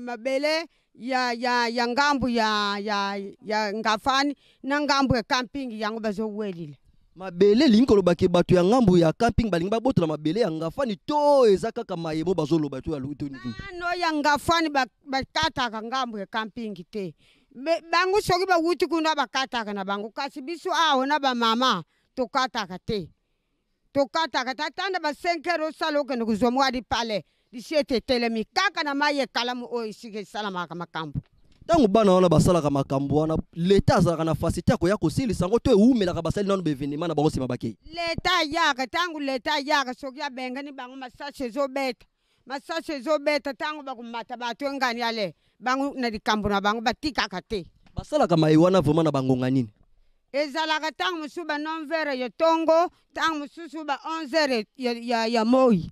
mabele ya ngambu ya Ngafani na ngambu ya camping. Yango bazowelela.
Mabele elingi koloba ke bato ya ngambu ya camping balingi babotola mabele ya Ngafani, to eza kaka mayebo bazoloba to ya to nini?
Ano ya Ngafani bakataka ngambu ya camping te. Bango soki bawuti kuna, bakataka na bango, kasi biso awa na bamama tokataka te, tokataka te. Ata na ba 5 heures osala, okende kozwa mwa lipale, lisiete etelemi kaka na mai ekalamu oyo esika esalamaka makambo.
Ntango bana wana basalaka makambo wana, leta azalaka na facilité ya koya kosilisa yango, to ewumelaka, basali nano baévénement na bango, nsima bakei?
Leta ayaka. Ntango leta ayaka, soki abengani bango, masasi ezobeta. Masasi ezobeta ntango bakomata bato engani ale bango na likambo na bango batikaka te.
Basalaka maye wana vraiment na bangonga nini?
Ezalaka ntango mosusu ba 9 heures ya ntongo, ntango mosusu ba 11 heures ya moi.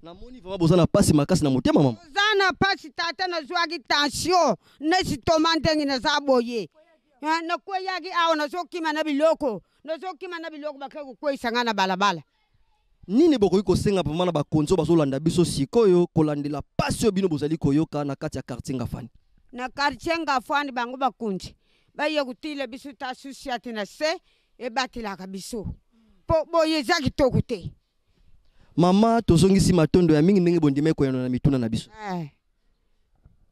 Namoni vraiment boza na pasi makasi na motema mama.
Oza na pasi tata, nazwaki tension nesi toma ndenge naza boye. Nakweyaki awa, nazokima na biloko, nazokima na biloko, bake kokweyisa ngai na balabala.
Nini bokoki kosenga vraiment na bakonzi oyo bazolanda biso sikoyo kolandela pasi oyo bino bozali koyoka na kati ya quartier Ngafani?
Na quartier Ngafani bango bakonzi baye kotila biso ta susi ate na se ebatelaka biso po boye eza kitoko te.
Mama, tozongisi matondo ya mingi ndenge bondima koyanola na mituna na biso.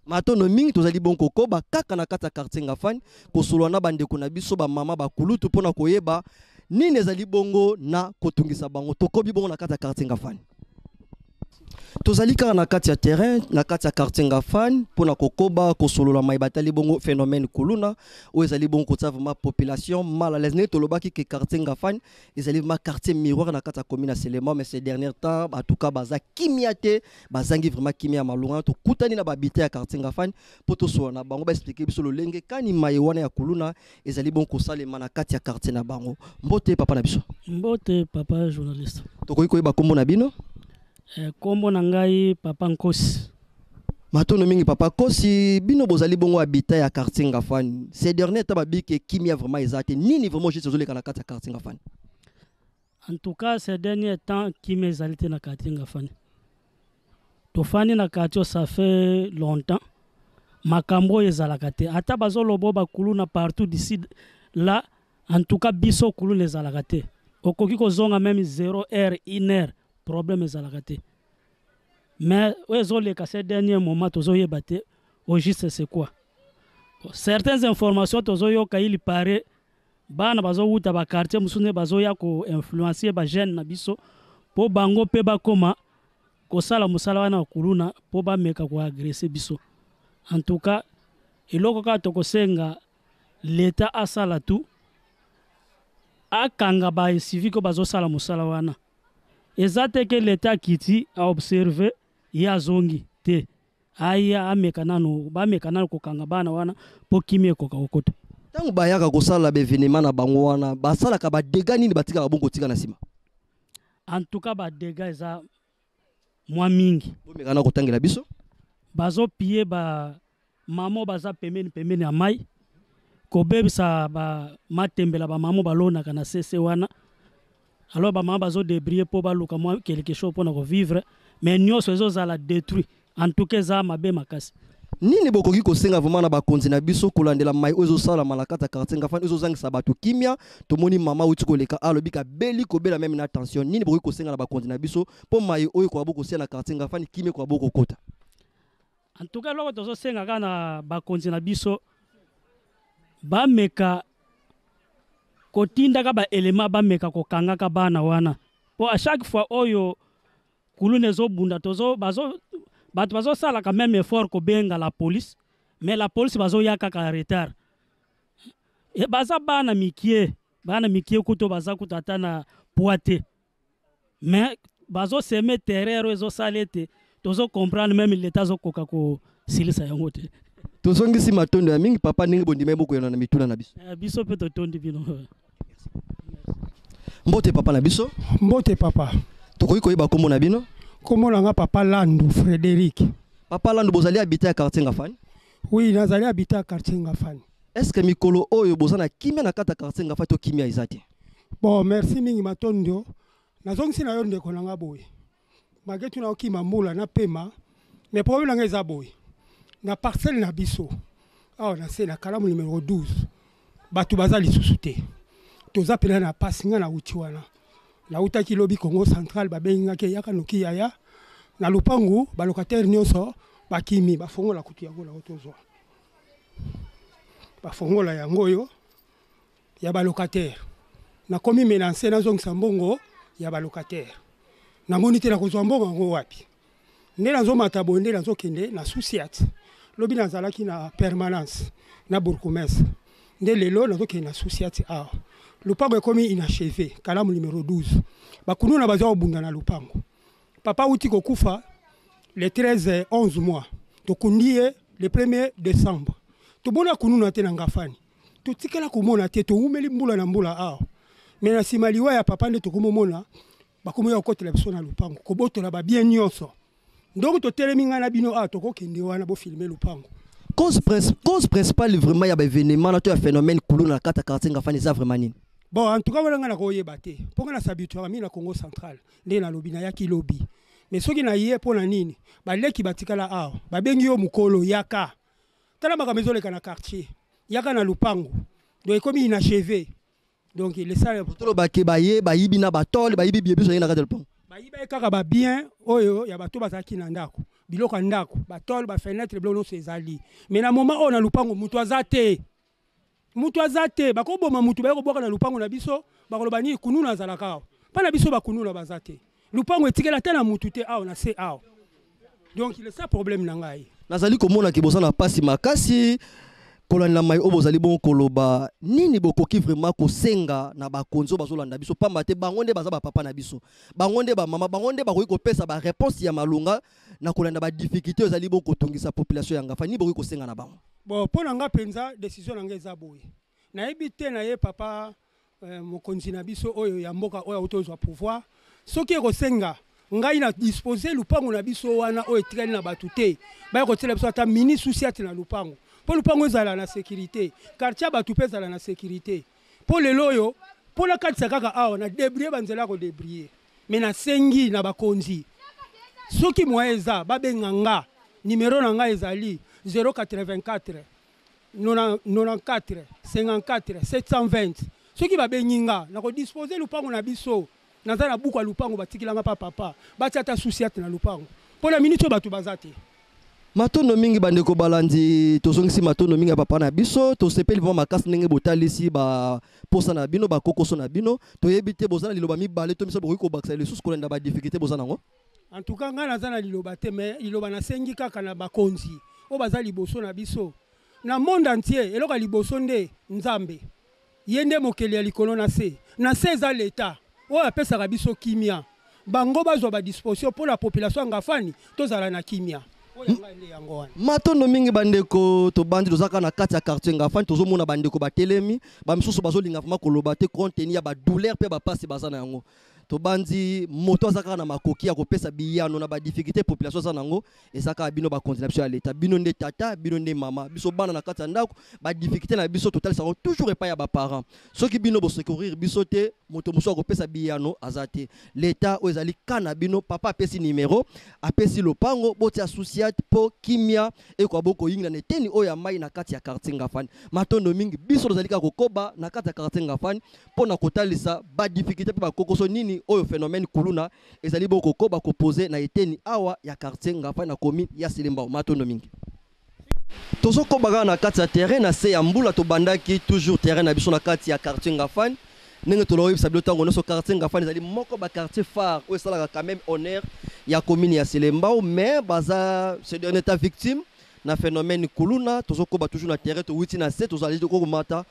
Matondo mingi, tozali bon kokoba kaka na kati ya quartier Ngafani kosolola na bandeko na biso bamama bakulutu mpona koyeba nini ezali bongo na kotungisa bango. Tokobi bongo na kati ya quartier Ngafani. Tozali kaka na kati ya terrain na kati ya quartier Ngafani mpona kokoba kosolola mai batali bongo phénomène kuluna oyo ezali bongo kotia vraiment population mal à l'aise. Ndenge tolobaki ke quartier Ngafani ezali vraiment quartier miroir na kati ya commune ya Selembao, mais ces derniers temps en tout cas baza kimia te, bazangi vraiment kimia ya malonga. Tokutani na babita ya quartier Ngafani mpo tosolola na bango, baexplike biso lolenge kani maye wana ya kuluna ezali bongo kosalema na kati ya quartier na bango. Mbote papa na biso.
Mbote papa journaliste.
Tokoki koyeba kombo na bino?
Kombo na ngai papa Nkosi.
Matono mingi papa Nkosi, bino bozali bongo habitat ya quartier Ngafani. Ces derniers temps babiki kimia vraiment eza te. Nini vraiment juste ezoleka na kati ya quartier Ngafani?
En tout cas ces derniers temps kimia ezali te na quartier Ngafani. Tofandi na quartier ça fait longtemps. Makambo oyo ezalaka te. Ata bazoloba bakuluna partout d'ici là, en tout cas biso kuluna ezalaka te. Okoki kozonga même 0 heure, 1 heure, problème ezalaka te. Mais oyo ezoleka ces derniers moments tozoyeba te au juste c'est quoi. Certaines informations tozoyoka, il paraît bana bazowuta ba quartier mosusu nde bazoya ko-influencer ba jeune na biso mpo bango mpe bakoma kosala mosala wana ya kuluna mpo bameka koagresser biso. En tout cas eloko kaka tokosenga l'État asala tu akanga ba civique oyo bazosala mosala wana. Eza te ke l'État akiti aobserve ye azongi te, aya ameka nano, bameka nano kokanga bana wana mpo kimia ekoka kokota.
Ntango bayaka kosala baévénement na bango wana, basalaka badégâts nini batikaka bongo kotika na nsima?
En tout cas badégâts eza mwa mingi.
Bomeka na kotangela biso.
Bazopiller ba mama baza pembeni pembeni ya mai, kobebisa ba matembela bamama balonaka na sese wana. Alors bamama bazodébrouiller mpo baluka mwa quelque chose mpona kovivre, mais nyonso ezozala détruit. En tout cas eza mabe makasi.
Nini bokoki kosenga vraiment na bakonzi na biso kolandela mai oyo ezosalama na kati ya quartier Ngafani, ezozangisa bato kimia? Tomoni mama auti koleka alobi kabeli kobela même na tension. Nini bokoki kosenga na bakonzi na biso mpo mai oyo koka bokosia na quartier Ngafani, kimia ekoka bokokota?
En tout cas eloko tozosenga kaka na bakonzi na biso, bameka kotindaka baelema, bameka kokangaka bana wana, mpo à chaque fois oyo kuluna ezobunda, tozo bazo bato bazosalaka même effort kobenga la police, mais la police bazoya kaka retard. E baza bana mikie, bana mikie kutu baza kutu ata na poids te, mais bazosemer terreur oyo ezosala ete tozocomprendre même l'État azokoka kosilisa yango te.
Tozongisi matondo ya mingi papa ndenge bondima bokoyana na mituna na biso.
Biso mpe totondi bino.
Mbote papa na biso.
Mbote papa.
Tokoki koyeba kombo na bino?
Kombo na nga papa Landu Frédéric.
Papa Landu, bozali habitat ya quartier Ngafani?
Oui, nazali habitat ya quartier Ngafani.
Est ce que mikolo oyo boza na kimia na kati ya quartier Ngafani to kimia eza te?
Bon, merci mingi, matondo. Nazongisi na yo ndeko na nga boye. Malgré tout naokima mbula na pema, mais problème na nga eza boye. Na parcelle na biso awa na se na Kalamu numéro 12, bato baza lisusu te. Toza mpena na pasi. Nga nauti wana, nautaki lobi Congo Central, babengaki eyaka noki yaya na lupangu, balocataire nyonso bakimi. Bafongola kutu yango nango tozwa bafongola yango oyo ya balocataire. Nakomi menacé nazongisa mbongo ya balocataire. Namoni te nakozwa mbongo yango wapi. Nde nazomata boye, nde nazokende na sous-ciat. Lobi nazalaki na permanence na bourgmestre, nde lelo nazokende na sous-ciat awa. Lupango ekomi inachevé, Kalamu numéro 12. Bakuluna bazwa kobunda na lupango. Papa auti kokufa le 13 11 mois, tokundi ye le 1er décembre. Tomona kununa te na Ngafani, totikala komona te, towumeli mbula na mbula awa. Me na nsima liwa ya papa nde tokomomona bakomi ya kokotela biso na lupango, kobotola babien nyonso. Donc totelemi ngai na bino awa, tokokende wana bofilme lupango.
Cause principale vraiment ya baévénement na to ya phénomène kuluna na kati ya quartier Ngafani eza vraiment nini?
Bon, en tout cas wana ngai nakoyeba te, mpo ngai nasabituaka mingi na Congo Central. Nde nalobi nayaki lobi, me soki naye mpo na nini baleki batikala awa, babengi yo mokolo, yaka tala makambo ezoleka na quartier, yaka na lupango. Donc ekomi inachevé, donc lesala.
Tolobake baye bayibi na batole, bayibi bie biso na kati ya lopango.
Bayiba ye kaka babien oyo ya bato bazalaki na ndako, biloko ya ndako, batole, bafenetre, biloko nyonso ezali. Me na moment oyo na lupango moto aza te, moto aza te. Bakoboma motu, baye kobwaka na lupango na biso, bakoloba nini? Kununa azalaka awa mpa na biso, bakununa baza te. Lupango etikela ata na mutu te awa na se awa. Donc le ça problème na ngai.
Nazali komona ke boza na pasi makasi kolanda mai oyo bozali bongo koloba. Nini bokoki vraiment kosenga na bakonzi oyo bazolanda biso? Pamba te bango nde baza bapapa na biso, bango nde bamama, bango nde bakoki kopesa baréponse ya malonga na kolanda badifficulté oyo ezali bongo kotungisa population ya Ngafa. Nini bokoki kosenga na bango?
Bon, mpo na nga mpenza, décision na nga eza boye. Nayebi te na ye papa mokonzi na biso oyo ya mboka oyo auti ozwa pouvoir, soki ekosenga ngai na dispose lupango na biso wana oyo etikali na bato te, baya kotiela biso ata mini sous-ciat na lupango, mpo lupango ezala na sécurité, quartier ya bato mpe ezala na sécurité. Mpo lelo oyo, mpo nakatisa kaka awa, na débrouille banzela ya kodébrouille. Me nasengi na bakonzi, soki moyen eza, babenga nga, numero na ngai ezali 084 94 54 720. Soki babengi nga, nakodispose lupango na biso. Naza na buku ya lupango batikilanga pa papa. Batia ata sous-ciat na lupango, mpo na miniti oyo bato baza te.
Matondo mingi, bandeko balandi. Tozongisi matondo mingi ya papa na biso. Tosepeli vraiment makasi ndenge botalisi baposa na bino, bakokoso na bino. Toyebi te boza na liloba mibale to miso bokoki kobakisa lisusu kolanda badifficulté boza nango?
En tout cas ngai naza na liloba te, mais liloba nasengi kaka na bakonzi oyo baza liboso na biso na monde entier. Eloko ya liboso nde Nzambe, ye nde mokeli ya likolo na se. Na se eza leta oyo apesaka biso kimia. Bango bazwa badisposition mpo na population ya Ngafani, tozala na kimia. Oyo ya ngai nde yango wana.
Matondo mingi, bandeko. Tobandi, toza kaka na kati ya quartier Ngafani. Tozomona bandeko batelemi, bamisusu bazolinga vraiment koloba te compte tenu ya badouleur mpe bapasi baza na yango. Tobandi moto aza kaka na makoki ya kopesa biyano na badifficulté population aza nango eza kaka bino bakonzi na biso ya leta. Bino nde tata, bino nde mama. Biso bana na kati ya ndako, badifficulté na biso totalisa yango toujours epai ya baparent. Soki bino bosecourir biso te, moto mosusu akopesa biyano aza te. Leta oyo ezali ka na bino. Papa apesi numero, apesi lopango, botia sous-ciat mpo kimia ekoka bokoyingila na eteni oyo ya mai na kati ya quartier Ngafani. Matondo mingi. Biso tozali kaka kokoba na kati ya quartier Ngafani mpo na kotalisa badifficulté mpe bakokoso nini oyo phénomène kuluna ezali bokokoba kopose na eteni awa ya quartier Ngafani na commune ya Selembao. Matondo mingi. Tozokoba kaka na kati ya terrain na se ya mbula. Tobandaki toujours terrain na biso na kati ya quartier Ngafani. Ndenge toloyebisa bino ntango nyonso, quartier Ngafani ezali moko baquartier phare oyo esalaka quand même honneur ya commune ya Selembao, mais baza ce dernier temps victime na phénomène kuluna. Tozokoba toujours na terrain, towiti na se, tozali tokomata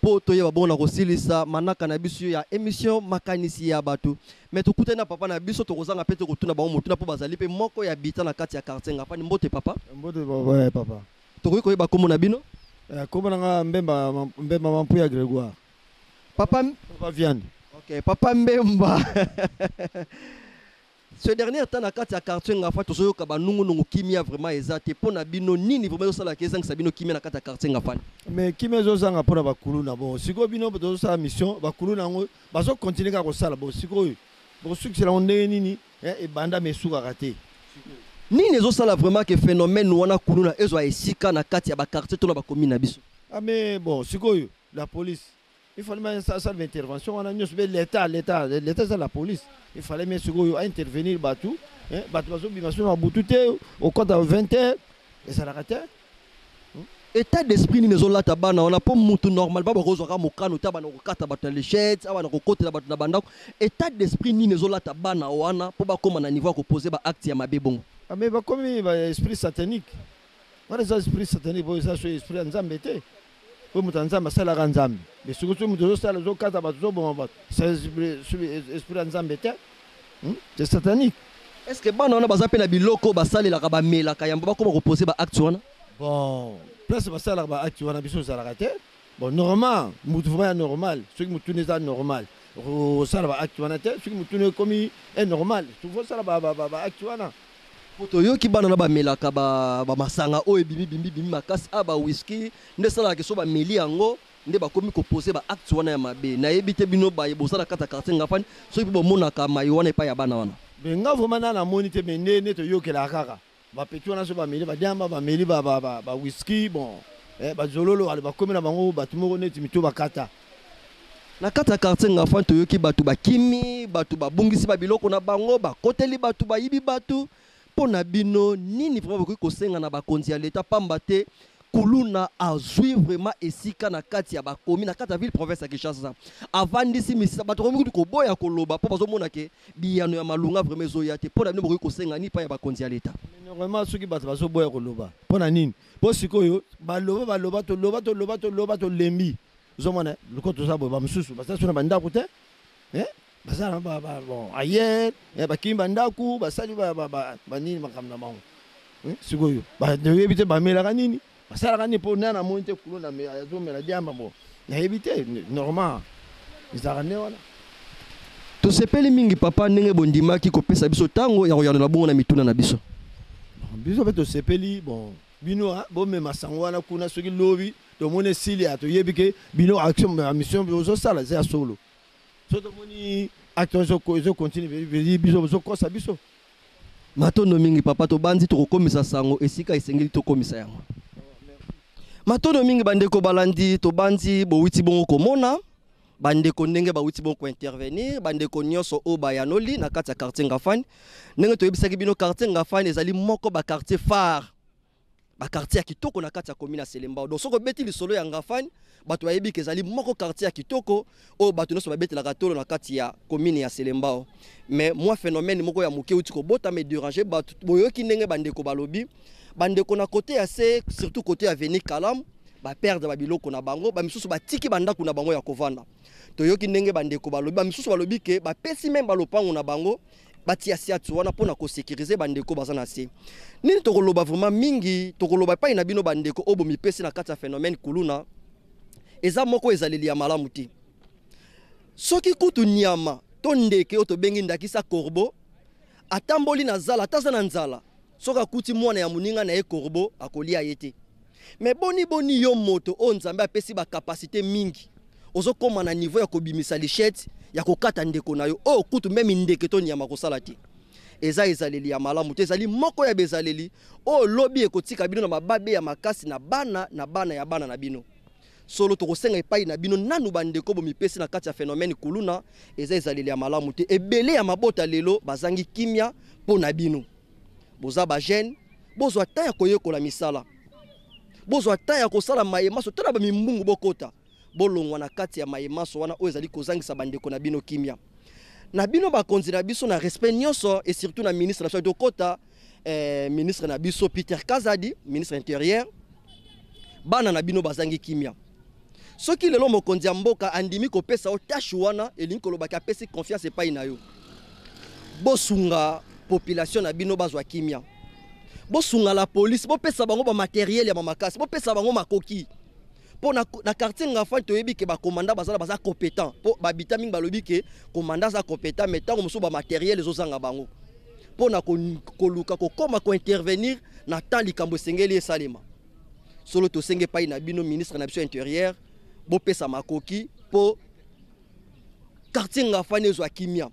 mpo toyeba bongo na kosilisa manaka na biso ya émission Makanisi ya bato. Mais tokutani na papa na biso, tokozanga mpe te kotuna bango motuna, mpo bazali mpe moko ya bita na kati ya quartier Ngafani. Mbote, papa.
Mbote papa, papa.
Tokoki koyeba nkombo na bino?
Kombo na nga Mbemba, Mbemba Mampuya Grégoire.
Papa.
Papa Viande.
Ok, papa Mbemba. Ce dernier temps, na kati ya quartier Ngafa, tozoyoka banungunungu, kimia vraiment eza te. Mpo na bino, nini vraiment ezosalaka ezangisa bino kimia na kati ya quartier Ngafani?
Mais kimia ezozanga mpona bakuluna. Bon, sikoyo bino tozosala mission, bakuluna yango bazokontinue kaka kosala. Bon, sikoyo bokosukisela yango ndenge nini? Ebanda me esukaka te.
Nini ezosala vraiment ke phénomène wana kuluna ezwa esika na kati ya baquartier to na bacommune na biso?
Ah, mais bon, sikoyo la police, il fallait même asala intervention wana nyonso. Mpe l'état eza la police, il fallait même sikoyo aintervenir. Bato, bato bazobima so na butu te, okɔta 20 heures, ezalaka te.
État d'esprit nini ezolata bana wana? Mpo mutu normal ba bakozwaka mokano te, abana kokata bato na lechete, abana kokotela bato na bandako. État d'esprit nini ezolata bana wana mpo bakóma na niveau ya kopose baacte ya mabe bongo?
Ah, mais bakomi ba esprit satanique wana. Eza esprit satanique po eza so esprit ya Nzambe te, po moto ya Nzambe asalaka Nzambe. Mais soki soki moto ozosala, ozokata bato, ozoboma bato, c'est esprit ya Nzambe te. C'est satanique.
Est ce que bana wana baza mpe na biloko basalelaka, bamelaka yambo bakoma kopose baacte wana?
Bon, place basalaka baacte wana, biso ozalaka te. Bon, normalement mutu vraiment ya normal, soki mutuna eza normal, osala baacte wana te. Soki mutuna ekomi normal, osala baacte wana.
Po toyoki bana na bamelaka bamasanga oyo ebimi bimi bimi makasi, a bawiski nde esalaka so bameli yango nde bakomi kopose baacte wana ya mabe. Nayebi te bino baye boza na kati ya quartier Ngafani, soki mpe bomonaka mai wana epai ya bana wana.
Me nga vraiment na namoni te, me nde nde toyokelaka kaka bapeti wana, so bameli badiamba, bameli bawiski, bon, bazololo, ale bakomi na bango bato moko neti mito bakata.
Na kati ya quartier Ngafani, toyoki bato bakimi, bato babungisi babiloko na bango, bakoteli bato, bayibi bato. Mpo na bino, nini vraiment bokoki kosenga na bakonzi ya leta? Pamba te kuluna azwi vraiment esika na kati ya bakomi na kati ya ville province ya Kinshasa, avandisi misisa, bato komi kutu koboya koloba mpo bazomona ke biyano ya malunga vraiment ezoya te. Mpo na bino, bokoki kosenga nini epai ya bakonzi ya leta?
Normalement, soki bato bazoboya koloba, mpo na nini? Mpo sikoyo baloba, baloba, toloba, toloba, toloba, tolembi. Ozomona loko toza boye, bamosusu baza so na bandako te, baza na bon ailleurs, bakimi bandako, basali banini, makambo na bango. Sikoyo toyebi te bamelaka nini, basalaka nini, mpo na namoni te kuluna azomela diamba. Bon, nayebi te, normal ezalaka nde wana.
Tosepeli mingi, papa, ndenge bondimaki kopesa biso ntango ya koyanola bongo na mituna na biso.
Biso mpe tosepeli. Bon, bino bomema sango wana kuna. Soki lobi tomoni esili ya, toyebi ke bino action ya mission ozosala eza ya solo. So tomoni acte ezocontinue, biso ozokosa biso.
Matondo mingi, papa. Tobandi tokokomisa sango esika esengeli tokomisa yango. Matondo mingi, bandeko balandi. Tobandi bowiti bongo komona bandeko ndenge bawuti bongo kointervenir, bandeko nyonso oyo bayanoli na kati ya quartier Ngafani. Ndenge toyebisaki bino, quartier Ngafani ezali moko baquartier phare, baquartier ya kitoko na kati ya commune ya Selembao. Donc soki obeti lisolo ya Ngafani, bato bayebi ke ezali moko quartier ya kitoko oyo bato nyonso babetelaka tolo na kati ya commune ya Selembao. Mais mwa phénomène moko ya moke euti kobotama, edérange bato. Boyoki ndenge bandeko balobi, bandeko na côté ya se, surtout côté ya avenue Kalamu, baperdre babiloko na bango, bamisusu batiki bandako na bango ya kovanda. Toyoki ndenge bandeko balobi, bamisusu balobi ke bapesi même balopango na bango, batia siati wana mpona kosécuriser bandeko baza na se. Nini tokoloba vraiment mingi? Tokoloba epai na bino bandeko oyo bomipesi na kati ya phénomène kuluna, eza moko ezaleli ya malamu te. Soki kutu nyama to ndeke oyo tobengi ndakisa corbeau atamboli na zala, ata aza na nzala, soki akuti mwana ya moninga na ye corbeau, akolia ye te. Me boni boni yo moto oyo Nzambe apesi bacapacité mingi, ozokóma na niveau ya kobimisa machette ya kokata ndeko na yo, oyo kutu même ndeke to nyama kosala te? Eza ezaleli ya malamu te. Ezali moko ya bezaleli oyo lobi ekotika bino na mababe ya makasi na bana na bana ya bana na bino. Solo tokosenga epai na bino nanu bandeko bomipesi na kati ya phénomène kuluna, eza ezaleli ya malamu te. Ebele ya mabota lelo bazangi kimia mpo na bino. Boza bajeune, bozwa temps ya koyekola misala, bozwa temps ya kosala mayemaso to na bamimbungu, bokota, bolongwa na kati ya mayemaso wana oyo ezali kozangisa bandeko na bino kimia. Na bino bakonzi na biso, na respect nyonso, et surtout na ministre na biso, tokota ministre na biso Peter Kazadi, ministre intérieur, bana na bino bazangi kimia. Soki lelo mokonzi ya mboka andimi kopesa yo tâche wana, elingi kolobaki apesi confiance epai na yo. Bosunga population na bino bazwa kimia, bosunga la police, bopesa bango bamatériel ya bamakasi, bopesa bango makoki. Mpo na quartier Ngafani, toyebi ke bacommandant bazala, baza compétent, mpo babita mingi balobi ke commandant aza compétent, mais ntango mosusu bamatériel ezozanga bango mpo na koluka kokóma kointervenir na temps likambo esengeli esalema. Solo tosenge epai na bino, ministre na biso intérieur, bopesa makoki mpo quartier Ngafani ezwa kimia.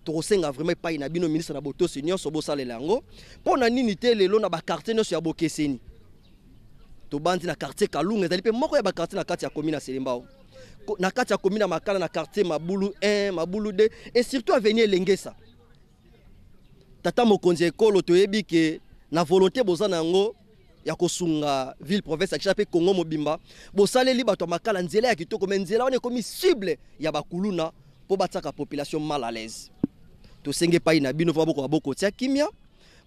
Tokosenga vraiment epai na bino, ministre na botosi nyonso, bosalela yango. Mpo na nini te lelo na baquartier nyonso ya bokeseni? Tobandi na quartier Kalunga, ezali mpe moko ya baquartier na kati ya commune ya Selembao, na kati ya commune ya Makala, na quartier Mabulu 1, Mabulu 2 et surtout avenue Elengesa. Tata mokonzi ya ekolo, toyebi ke na volonté boza na yango ya kosunga ville province ya Kinshasa mpe Congo mobimba, bosaleli bato ya Makala nzela ya kitoko, me nzela wana ekomi cible ya bakuluna mpo batiaka population mal à l'aise. Tosenge epai na bino mpo bokoka bokotia kimia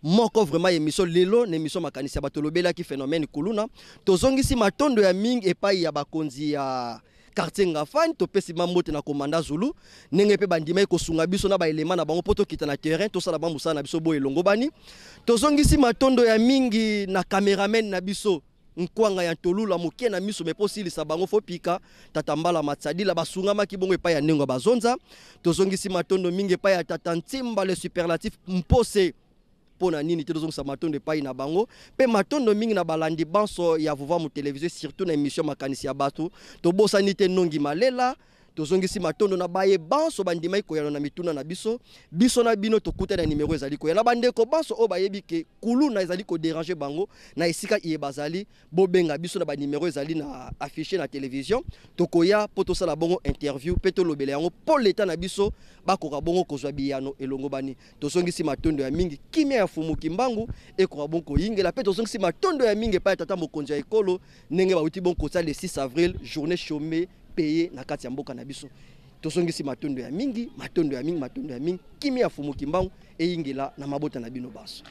moko vraiment. Émission lelo, na émission Makanisi ya bato, tolobelaki phénomène kuluna. Tozongisi matondo ya mingi epai ya bakonzi ya Quartier Ngafani, topesi ba mbote na commandant Zulu ndenge mpe bandimaki kosunga biso na baelema na bango mpo tokita na terrain tosala ba mosala na biso boye elongo bani. Tozongisi matondo ya mingi na cameraman na biso nkwanga ya ntolula moke na miso me mpo osilisa bango fo pika tata mbala matsadila basungamaki bongo epai ya ndengo ya bazonza. Tozongisi matondo mingi epai ya tata Ntimba le superlatif mpose mpo na nini te tozongisa matondo epai na bango mpe matondo mingi na balandi banso ya Vuvamu Television, surtout na émission Makanisi ya Bato. Tobosani te Nongi Malela. Tozongisi matondo na baye banso bandimaki koyano na mituna na biso. Biso na bino tokutani na nimero ezali koya. Na bandeko banso oyo bayebi ke kuluna ezali kodéranger bango na esika iye bazali, bobenga biso na banimero ezali na affiché na télévision. Tokoya mpo tosala bongo interview mpe tolobela yango mpo leta na biso bakoka bongo kozwa biyano elongo bani. Tozongisi matondo ya mingi, kimia ya Fumu Kimbangu ekoka bongo koyingela. Mpe tozongisi matondo ya mingi epai ya tata mokonzi ya ekolo ndenge bauti bongo kotia le 6 avril journée chômée payé na kati ya mboka na biso. Tozongisi matondo ya mingi, matondo ya mingi, matondo ya mingi. Kimia ya Fumu Kimbangu eyingela na mabota na bino banso.